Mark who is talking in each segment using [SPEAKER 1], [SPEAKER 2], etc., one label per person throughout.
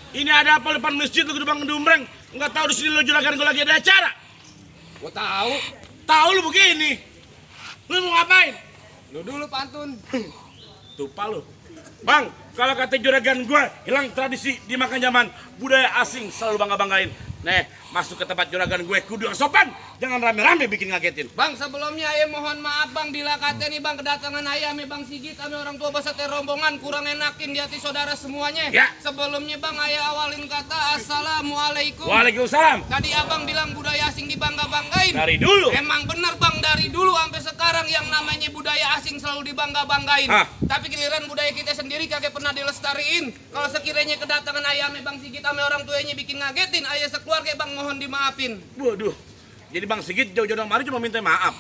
[SPEAKER 1] Ini ada apa depan masjid lu gedung gedumbreng? Enggak tahu di sini lu juragan gue lagi ada acara.
[SPEAKER 2] Gua tahu.
[SPEAKER 1] Tahu lu begini. Lu mau ngapain?
[SPEAKER 2] Lu dulu pantun.
[SPEAKER 1] Tupa lu. Bang, kalau kata juragan gue hilang tradisi dimakan zaman, budaya asing selalu bangga-banggain. Nih, masuk ke tempat juragan gue kudu yang sopan, jangan rame-rame bikin ngagetin.
[SPEAKER 2] Bang, sebelumnya ayah mohon maaf bang, bila kata nih bang kedatangan ayah ame bang Sigit ame orang tua beserta rombongan kurang enakin di hati saudara semuanya.
[SPEAKER 1] Ya.
[SPEAKER 2] Sebelumnya bang ayah awalin kata assalamualaikum.
[SPEAKER 1] Waalaikumsalam.
[SPEAKER 2] Tadi abang bilang budaya asing dibangga-banggain.
[SPEAKER 1] Dari dulu.
[SPEAKER 2] Emang bener bang, dari dulu sampai sekarang yang namanya budaya asing selalu dibangga-banggain. Tapi giliran budaya kita sendiri kagak pernah dilestariin. Kalau sekiranya kedatangan ayah ame bang Sigit ame orang tuanya bikin ngagetin, ayah sekeluarga bang mohon dimaafin.
[SPEAKER 1] Waduh, jadi Bang Sigit jauh-jauh kemari cuma minta maaf.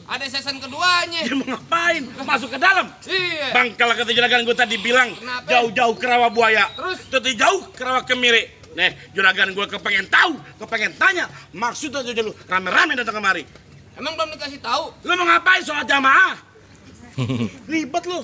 [SPEAKER 2] Ada season keduanya.
[SPEAKER 1] Dia mau ngapain? Masuk ke dalam.
[SPEAKER 2] Iya.
[SPEAKER 1] Bang, kalau kata juragan gue tadi bilang jauh-jauh ke rawa buaya. Terus jauh ke rawa kemiri. Nih, juragan gue kepengen tahu, kepengen tanya. Maksudnya jauh-jauh rame-rame datang kemari.
[SPEAKER 2] Emang belum dikasih tahu?
[SPEAKER 1] Lu mau ngapain soal jamaah? Ribet lu.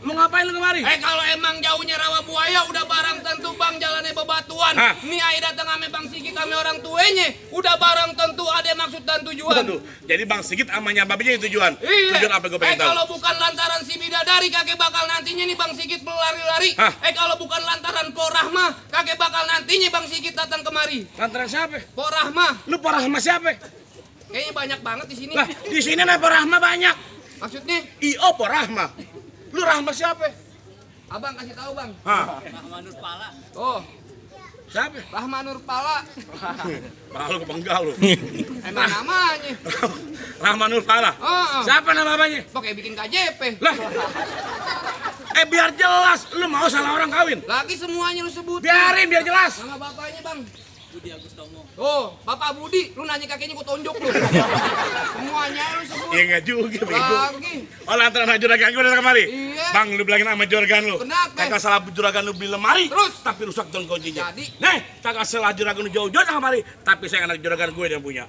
[SPEAKER 1] Mau ngapain lu kemari?
[SPEAKER 2] Kalau emang jauhnya rawa buaya udah barang tentu bang jalannya bebatuan. Nih ayah datang ame bang Sigit ame orang tuanya udah barang tentu ada maksud dan tujuan.
[SPEAKER 1] Waduh, jadi Bang Sigit amanya babinya tujuan.
[SPEAKER 2] Iya.
[SPEAKER 1] Tujuan apa gue pengen tahu?
[SPEAKER 2] Kalau bukan lantaran si bidadari kakek bakal nantinya nih bang Sigit berlari-lari. Kalau bukan lantaran Po Rahma kakek bakal nantinya bang Sigit datang kemari.
[SPEAKER 1] Lantaran siapa?
[SPEAKER 2] Po Rahma.
[SPEAKER 1] Lu Po Rahma siapa?
[SPEAKER 2] Kayaknya banyak banget di sini.
[SPEAKER 1] Lah, di sini nih Po Rahma banyak.
[SPEAKER 2] Maksudnya?
[SPEAKER 1] I.O. Po Rahma. Lu Rahma siapa?
[SPEAKER 2] Abang kasih tahu bang.
[SPEAKER 3] Rahma Nur Pala.
[SPEAKER 2] Oh.
[SPEAKER 1] Siapa?
[SPEAKER 2] Rahma Nur Pala.
[SPEAKER 1] Pala lu kebangga lu.
[SPEAKER 2] Emang namanya.
[SPEAKER 1] Rahma Nur Pala. Siapa nama abangnya?
[SPEAKER 2] Pakai bikin KJP.
[SPEAKER 1] Lah. Biar jelas, lu mau salah orang kawin.
[SPEAKER 2] Lagi semuanya lu sebut.
[SPEAKER 1] Biarin biar jelas.
[SPEAKER 2] Nama bapaknya bang.
[SPEAKER 3] Budi Agustomo.
[SPEAKER 2] Oh, Bapak Budi, lu nanya kakeknya gua tonjok lu. Semuanya lu sebut.
[SPEAKER 1] Iya enggak juga, bego.
[SPEAKER 2] Lagi.
[SPEAKER 1] Oh, lantaran juragan gue datang kemari.
[SPEAKER 2] Iya.
[SPEAKER 1] Bang, lu bilangin sama juragan lu.
[SPEAKER 2] Kenapa?
[SPEAKER 1] Kagak salah juragan lu beli lemari.
[SPEAKER 2] Terus?
[SPEAKER 1] Tapi rusak don kuncinya.
[SPEAKER 2] Jadi?
[SPEAKER 1] Nih, kagak salah juragan lu jauh-jauh datang kemari. Tapi saya anak juragan gue yang punya.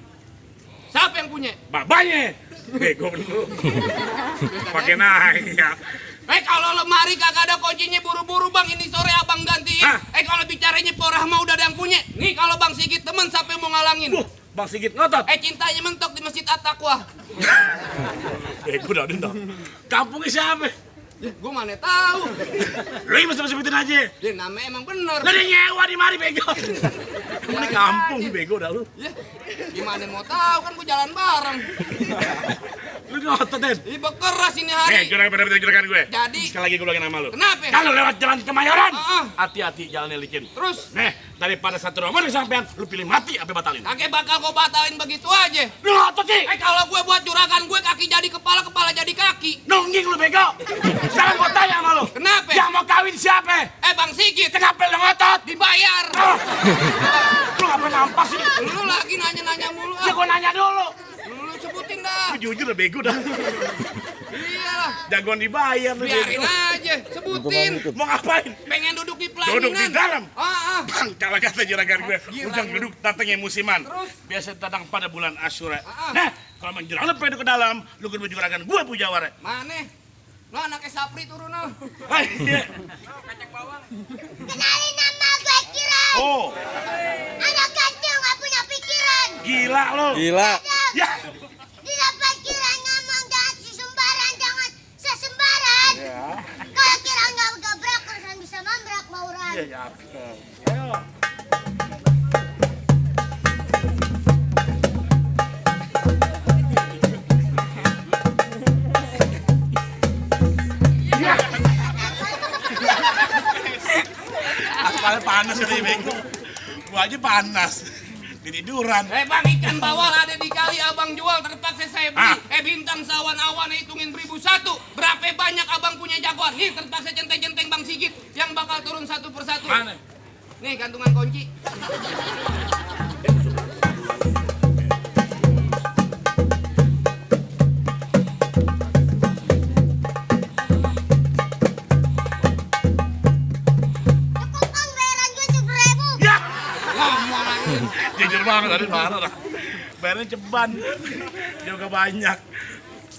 [SPEAKER 2] Siapa yang punya?
[SPEAKER 1] Babanya. Bego bener. Pakai nanya.
[SPEAKER 2] Kalau lemari kagak ada kuncinya buru-buru bang, ini sore abang gantiin. Kalau bicaranya Po Rahma udah ada yang punya. Nih kalau bang Sigit temen sampai mau ngalangin.
[SPEAKER 1] Bang Sigit ngotot.
[SPEAKER 2] Cintanya mentok di Masjid At-Taqwa.
[SPEAKER 1] Bego dah dendam. Kampungnya siapa?
[SPEAKER 2] Gue mana tahu.
[SPEAKER 1] Lu yang mesti sebutin aja.
[SPEAKER 2] Dia namanya emang bener.
[SPEAKER 1] Lah dia nyewa di mari bego. Ini kampung bego dah lu.
[SPEAKER 2] Ya, gimana mau tahu kan gue jalan bareng.
[SPEAKER 1] Lu ngotot Den.
[SPEAKER 2] Ini bekeras ini hari.
[SPEAKER 1] Juragan gue.
[SPEAKER 2] Jadi
[SPEAKER 1] sekali lagi gue bilangin nama lu.
[SPEAKER 2] Kenapa?
[SPEAKER 1] Kalau lewat jalan Kemayoran, hati-hati jalannya licin.
[SPEAKER 2] Terus?
[SPEAKER 1] Nih, daripada satu nomor kesampean, lu pilih mati apa batalin?
[SPEAKER 2] Kakek bakal gue batalin begitu aja.
[SPEAKER 1] Lu ngotot sih.
[SPEAKER 2] Kalau gue buat juragan gue kaki jadi kepala, kepala jadi kaki.
[SPEAKER 1] Nungging lu bego. Sekarang gue tanya sama lu.
[SPEAKER 2] Kenapa?
[SPEAKER 1] Yang mau kawin siapa?
[SPEAKER 2] Bang Sigit.
[SPEAKER 1] Kenapa lu ngotot?
[SPEAKER 2] Dibayar.
[SPEAKER 1] Lu ngapain nampas sih?
[SPEAKER 2] Lu lagi nanya-nanya mulu.
[SPEAKER 1] Ya gue nanya dulu.
[SPEAKER 2] Lu sebutin dah.
[SPEAKER 1] Lu jujur lah bego dah.
[SPEAKER 2] Iyalah.
[SPEAKER 1] Jagoan dibayar lu.
[SPEAKER 2] Biarin aja, sebutin.
[SPEAKER 1] Mau ngapain?
[SPEAKER 2] Pengen duduk di pelaminan.
[SPEAKER 1] Duduk di dalam.
[SPEAKER 2] Bang,
[SPEAKER 1] kalau kata juragan gue, ujang duduk datangnya musiman.
[SPEAKER 2] Terus?
[SPEAKER 1] Biasa datang pada bulan Asyura. Nah, kalau menjelang lu pengen ke dalam, lu kudu juragan gue pujawara.
[SPEAKER 2] Mana? Lo anaknya Sapri turun lo.
[SPEAKER 1] Iya.
[SPEAKER 2] Kacang bawang.
[SPEAKER 4] Kenalin nama gue Kiran.
[SPEAKER 1] Oh.
[SPEAKER 4] Anak kecil nggak punya pikiran.
[SPEAKER 1] Gila lo.
[SPEAKER 5] Gila.
[SPEAKER 1] Ya.
[SPEAKER 4] Di depan Kiran ngomong jangan sesembaran, jangan sesembaran. Kalau Kiran nggak gabrak, urusan bisa mambrak bauran.
[SPEAKER 1] Iya, ya. Ayo. Panas kali bego. Gua aja panas. Ketiduran.
[SPEAKER 2] Bang, ikan bawal ada di kali abang jual terpaksa saya beli. Bintang sawan awan hitungin 1001. Berapa banyak abang punya jagoan? Nih terpaksa centeng-centeng Bang Sigit yang bakal turun satu persatu.
[SPEAKER 1] Mana?
[SPEAKER 2] Nih gantungan kunci.
[SPEAKER 1] Jujur banget tadi marah dah. Bayarnya ceban. Juga banyak.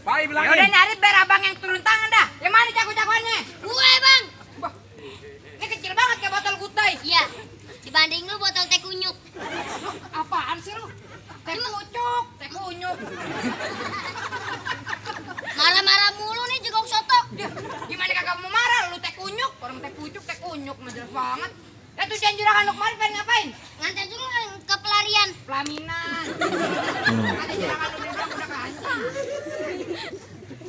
[SPEAKER 1] Pai bilangin.
[SPEAKER 6] Udah nyari biar abang yang turun tangan dah. Yang mana jago-jagoannya?
[SPEAKER 4] Gue bang.
[SPEAKER 6] Ini kecil banget
[SPEAKER 4] Dibanding lu botol teh kunyuk.
[SPEAKER 2] Apaan sih lu? Teh pucuk, teh kunyuk.
[SPEAKER 4] Marah-marah mulu nih jegok soto.
[SPEAKER 2] Dia, gimana kagak mau marah lu teh kunyuk? Orang teh kunyuk, mah jelas banget. Ya tuh jangan juragan lu kemarin pengen ngapain?
[SPEAKER 4] Ngantar juga ke pelarian.
[SPEAKER 2] Pelaminan. Ada juragan lu bilang udah kancing.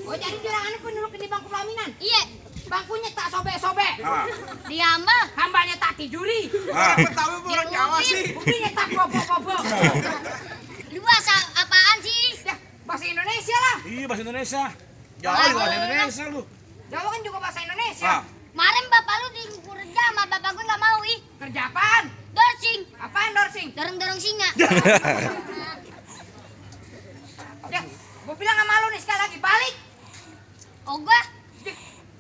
[SPEAKER 2] Oh jadi juragan lu duduk di bangku pelaminan?
[SPEAKER 4] Iya.
[SPEAKER 2] Bangkunya tak sobek-sobek.
[SPEAKER 4] Diamba.
[SPEAKER 2] Hambanya tak tijuri.
[SPEAKER 5] Betawi orang Jawa sih.
[SPEAKER 2] Buktinya tak bobo-bobo.
[SPEAKER 4] Lu bahasa apaan sih?
[SPEAKER 2] Ya, bahasa Indonesia lah.
[SPEAKER 1] Iya bahasa Indonesia. Jawa juga bahasa Indonesia lu.
[SPEAKER 2] Jawa kan juga bahasa Indonesia.
[SPEAKER 4] Kemarin bapak lu disuruh kerja sama bapak gue nggak mau ih.
[SPEAKER 2] Kerja apaan?
[SPEAKER 4] Dorsing.
[SPEAKER 2] Apaan dorsing?
[SPEAKER 4] Dorong-dorong singa.
[SPEAKER 2] Ya, gue bilang sama lu nih sekali lagi balik.
[SPEAKER 4] Oh gua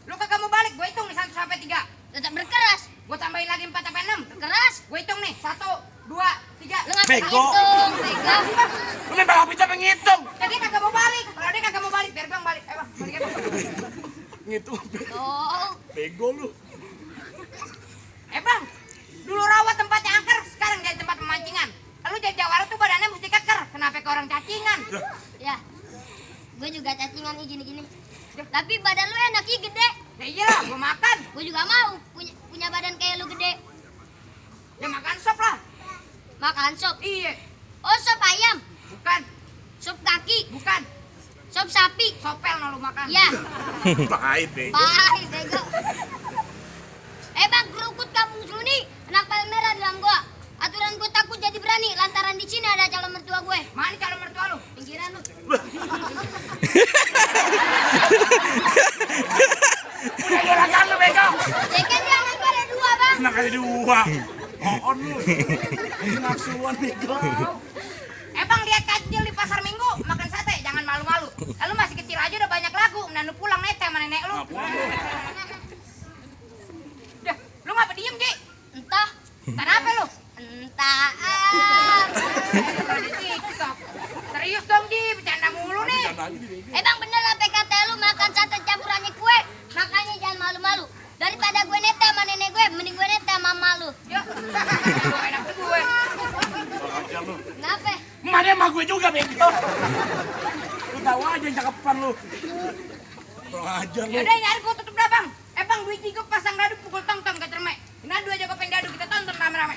[SPEAKER 2] Lu kagak mau balik, gue hitung nih 1 sampai 3.
[SPEAKER 4] tetap berkeras.
[SPEAKER 2] Gue tambahin lagi 4 sampai 6.
[SPEAKER 4] Berkeras.
[SPEAKER 2] Gue hitung nih 1, 2, 3.
[SPEAKER 4] Lu ngapain
[SPEAKER 1] Bego.
[SPEAKER 4] ngitung? Bego.
[SPEAKER 1] Lu nembak api capek ngitung.
[SPEAKER 2] Jadi kagak mau balik. Kalau dia kagak mau balik, biar bang balik. Bang, balik ya, Bang.
[SPEAKER 1] Ngitung.
[SPEAKER 4] Oh.
[SPEAKER 1] Bego lu.
[SPEAKER 2] Bang, dulu rawa tempatnya angker, sekarang jadi tempat pemancingan. Lalu jadi jawara tuh badannya mesti keker. Kenapa ke orang cacingan?
[SPEAKER 4] Ya. Gue juga cacingan nih gini-gini. Tapi badan lu enak ih gede.
[SPEAKER 2] Ya iyalah, gue makan.
[SPEAKER 4] Gue juga mau punya badan kayak lu gede.
[SPEAKER 2] Ya makan sop lah.
[SPEAKER 4] Makan sop.
[SPEAKER 2] Iya.
[SPEAKER 4] Oh, sop ayam.
[SPEAKER 2] Bukan,
[SPEAKER 4] Sop kaki.
[SPEAKER 2] bukan.
[SPEAKER 4] Sop sapi.
[SPEAKER 2] Sopel no lu makan.
[SPEAKER 4] Ya.
[SPEAKER 1] Pahit bego.
[SPEAKER 4] Pahit bego. Bang, kerukut kampung Suni, anak paling merah dalam gua. Aturan gue takut jadi berani lantaran di sini ada calon mertua gue.
[SPEAKER 2] Mana calon mertua lu?
[SPEAKER 4] Pinggiran lu.
[SPEAKER 1] Udah juragan lu bego.
[SPEAKER 4] Ya kan dia anak gue ada 2, Bang.
[SPEAKER 1] Enak aja 2. On lu. Nafsuan bego.
[SPEAKER 2] Bang lihat kecil di pasar Minggu makan sate, jangan malu-malu. Lalu masih kecil aja udah banyak lagu, menandu pulang nete sama nenek lu. Dah, lu ngapa diem, Ji?
[SPEAKER 4] Entah.
[SPEAKER 2] Kenapa lu?
[SPEAKER 4] Entah.
[SPEAKER 2] Di TikTok. Serius dong, Ji, bercanda mulu nih.
[SPEAKER 4] Bang, bener apa kata lu makan sate campurannya kue? Makanya jangan malu-malu. Daripada gue nete sama nenek gue, mending gue nete sama mama lu.
[SPEAKER 2] Ya, enak tuh gue.
[SPEAKER 1] Ajar lu.
[SPEAKER 4] Kenapa?
[SPEAKER 1] Mana emak gue juga bego. Lu tahu aja yang cakepan lu. Kurang ajar lu.
[SPEAKER 2] Yaudah, ini hari gue tutup dah, Bang. Bang, duit gue pasang dadu pukul tong-tong ke cermek. Ini dua aja gue pengen dadu, kita tonton rame-rame.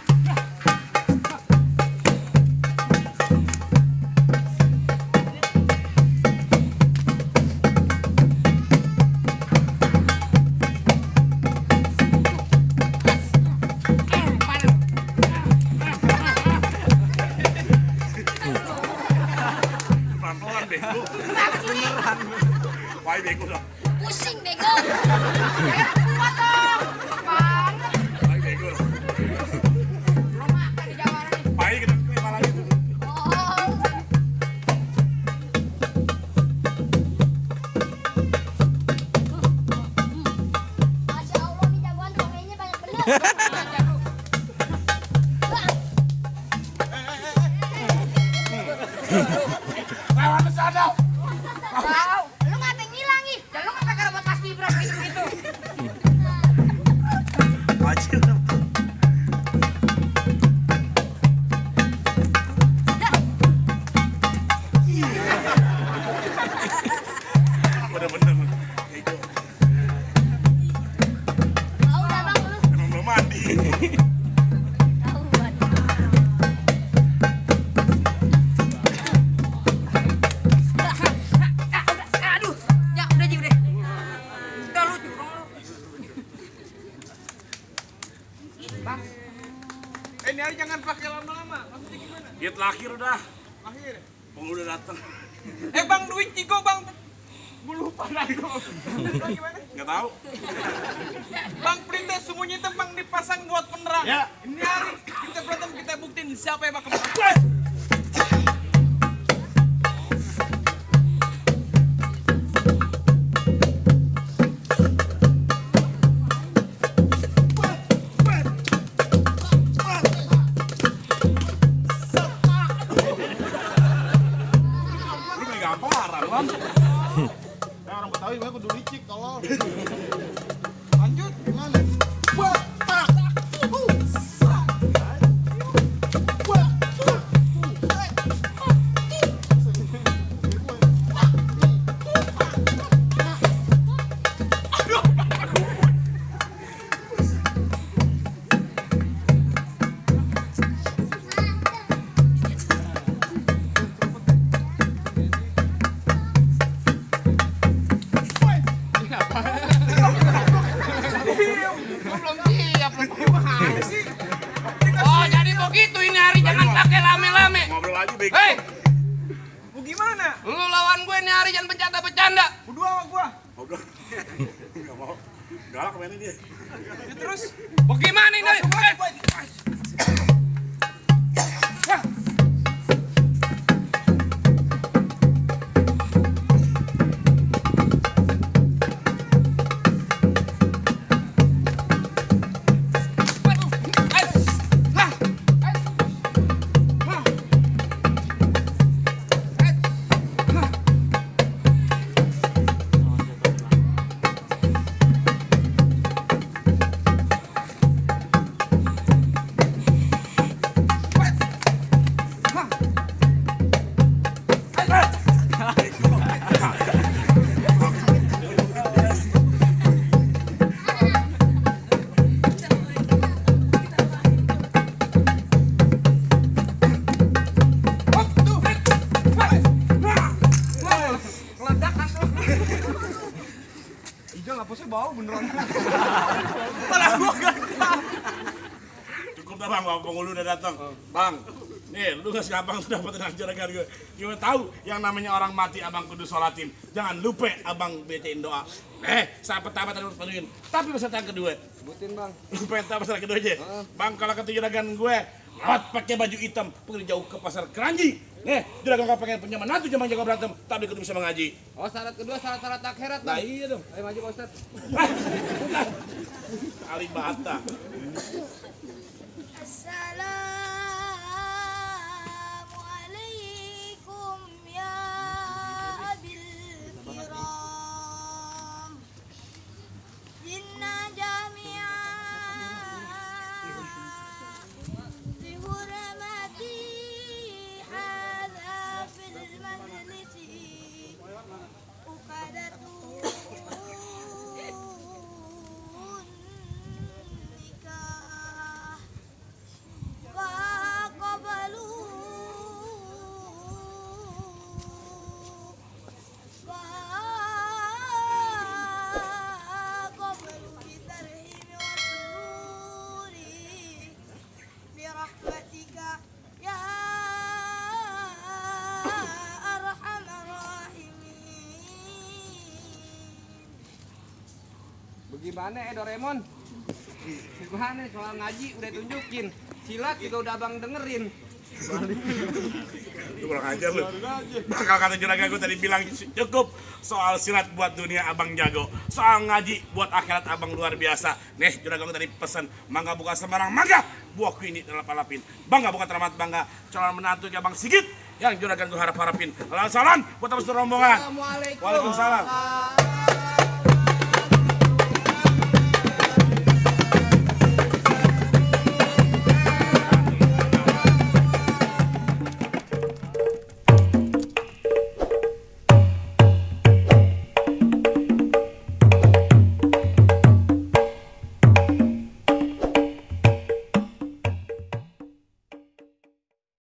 [SPEAKER 1] Pelan-pelan bego. Beneran. Wah bego dah.
[SPEAKER 4] Pusing bego.
[SPEAKER 2] Kuat dong. Banget.
[SPEAKER 1] Wah bego dah.
[SPEAKER 2] Belum makan di Jawa nih.
[SPEAKER 1] Pai kita kelima lagi tuh.
[SPEAKER 4] Oh. Masya Allah nih jagoan romenya banyak bener.
[SPEAKER 1] Lawan sana.
[SPEAKER 2] Tahu.
[SPEAKER 4] Lu ngapain ngilang ih?
[SPEAKER 2] Dan lu ngapa karo buat pas Gibran gitu-gitu?
[SPEAKER 1] Ajar. Bener-bener bego.
[SPEAKER 4] Mau dah bang lu.
[SPEAKER 1] Emang belum mandi.
[SPEAKER 4] Tahu banget.
[SPEAKER 2] Aduh, ya udah Ji udah. Udah lu curang lu. Bang,
[SPEAKER 5] Ini hari jangan pakai lama-lama. Maksudnya gimana?
[SPEAKER 1] Diet lahir udah.
[SPEAKER 5] Akhir.
[SPEAKER 1] Bang udah datang.
[SPEAKER 5] Bang, duit Ciko, Bang. Gue lupa lagi. Gimana?
[SPEAKER 1] Enggak tahu.
[SPEAKER 5] Bang, perintah semuanya itu Bang dipasang buat penerang.
[SPEAKER 1] Ya.
[SPEAKER 5] Ini hari kita berantem, kita buktiin siapa yang bakal menang.
[SPEAKER 1] Lu kayak gamparan, Bang.
[SPEAKER 6] Orang Betawi gue kudu licik tolong. Lanjut gimana?
[SPEAKER 1] aja bego.
[SPEAKER 2] Hei,
[SPEAKER 5] Mau gimana?
[SPEAKER 2] lu lawan gue nih hari jangan bercanda-bercanda.
[SPEAKER 5] Berdua sama gua.
[SPEAKER 1] Oh, udah. Enggak mau. Galak mainnya dia.
[SPEAKER 5] Ya terus.
[SPEAKER 2] Bagaimana ini?
[SPEAKER 5] Ijal ngapusnya bau beneran.
[SPEAKER 1] Cukup dah bang, Bapak Penghulu udah datang. Bang, nih lu gak segampang tuh dapetin juragan gue. Gimana tahu yang namanya orang mati abang kudu sholatin. Jangan lupa abang bacain doa. Saat pertama tadi penuhin. Tapi peserta yang kedua.
[SPEAKER 5] Sebutin bang.
[SPEAKER 1] Lu pengen tahu peserta kedua aja. Bang, kalau kata juragan gue, lewat pakai baju hitam, pergi jauh ke pasar Keranji. Juragan kau pengen punya menantu jangan jaga berantem, tapi kudu bisa mengaji.
[SPEAKER 2] Oh, syarat kedua syarat akhirat,
[SPEAKER 1] Nah
[SPEAKER 2] Bang.
[SPEAKER 1] iya dong.
[SPEAKER 2] Ayo maju, Pak Ustadz.
[SPEAKER 1] Kalibata.
[SPEAKER 4] Assalamualaikum ya abil kiram. Inna jami'an bihurmati hadha fil majlisi uqadatun nikah faqabalu bitarhimi wa sururi birahmatika ya arhamar rahimin.
[SPEAKER 2] Bagaimana Doraemon? Gimana soal ngaji udah tunjukin. Silat juga udah abang dengerin.
[SPEAKER 1] Lu kurang ajar lu. Bakal kata juragan gue tadi bilang cukup. Soal silat buat dunia abang jago. Soal ngaji buat akhirat abang luar biasa. Nih juragan gue tadi pesan. Mangga bukan sembarang mangga. Buahku ini lapin. Bangga bukan teramat bangga. Calon menantu abang Sigit. Yang juragan gue harap-harapin. Salam buat terus rombongan.
[SPEAKER 2] Assalamualaikum.
[SPEAKER 1] Waalaikumsalam.